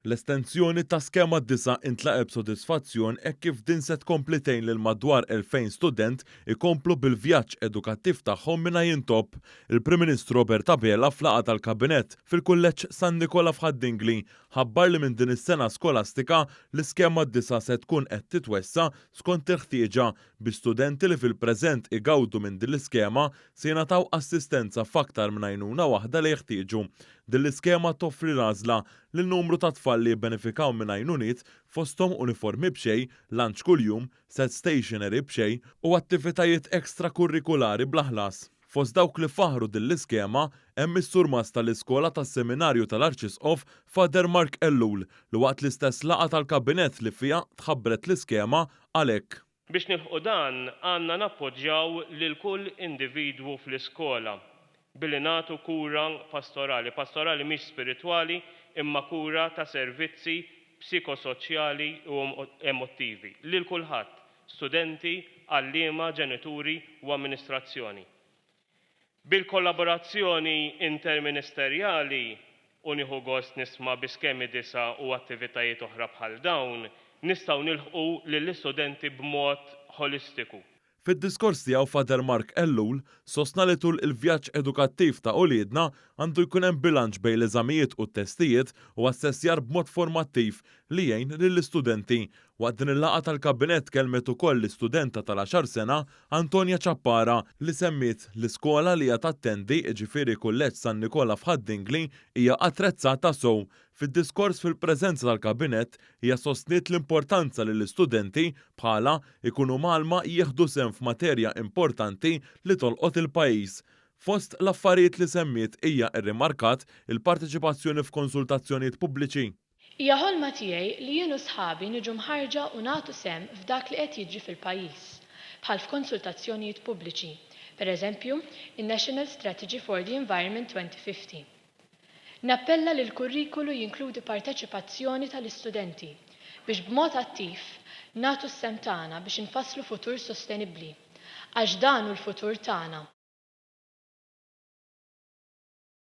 L-estensjoni ta' Skema Disgħa intlaqgħet b'sodisfazzjon hekk kif din se tkompli tgħin lil madwar 2,000 student ikomplu bil-vjaġġ edukattiv tagħhom mingħajr intopp. Il-Prim Ministru Robert Abela f'laqgħa tal-Kabinett fil-Kulleġġ San Nikola f'Ħad-Dingli ħabbar li minn din is-sena skolastika l-iskema Disgħa se tkun qed titwessa' skont il-ħtieġa bi studenti li fil-preżent igawdu minn din l-iskema se jingħataw assistenza f'aktar minn għajnuna waħda li jeħtieġu. Din l-iskema toffri l-għażla lil numru ta' tfal li jibbenefikaw minn għajnuniet fosthom uniformi b'xejn, lunch kuljum, set stationery b'xejn u attivitajiet extrakurrikulari bla ħlas. Fost dawk li faħru din l-iskema hemm is-surmast tal-iskola tas-Seminarju tal-Arċisqof Father Mark Ellul li waqt l-istess laqgħa tal-Kabinett li fiha tħabbret l-iskema qal hekk. Biex nilħqu dan għandna nappoġġjaw lil kull individwu fl-iskola billi nagħtu kura pastorali. Pastorali mhix spiritwali imma kura ta' servizzi psikosoċjali u emottivi lil kulħadd, studenti, għalliema, ġenituri u amministrazzjoni. Bil-kollaborazzjoni interministerjali u nieħu gost nisma' bi skemi Disgħa u attivitajiet oħra bħal dawn, nistgħu nilħqu lill-istudenti b'mod ħolistiku. Fid-diskors tiegħu Father Mark Ellul sostna li tul il-vjaġġ edukattiv ta' uliedna għandu jkun hemm bilanċ bejn l-eżamijiet u t-testijiet u assessjar b'mod formattiv li jgħin lill-istudenti. Waqt din il-laqgħa tal-Kabinett tkellmet ukoll l-istudenta tal-għaxar sena Antonia Ciappara li semmiet l-iskola li hija tattendi, jiġifieri Kulleġġ San Nikola f'Ħad-Dingli, hija attrezzata sew. Fid-diskors fil-preżenza tal-Kabinett hija sostniet l-importanza li l-istudenti bħalha jkunu mgħallma jieħdu sehem f'materja importanti li tolqot il-pajjiż. Fost l-affarijiet li semmiet hija rrimarkat il-parteċipazzjoni f'konsultazzjonijiet pubbliċi. Hija ħolma tiegħi li jien u sħabi niġu mħarrġa u nagħtu sehem f'dak li qed jiġri fil-pajjiż, bħal f'konsultazzjonijiet pubbliċi, pereżempju, in-National Strategy for the Environment 2050. Nappella li l-kurrikulu jinkludi parteċipazzjoni tal-istudenti biex b'mod attiv nagħtu s-sehem tagħna biex infasslu futur sostenibbli. Għax dan hu l-futur tagħna.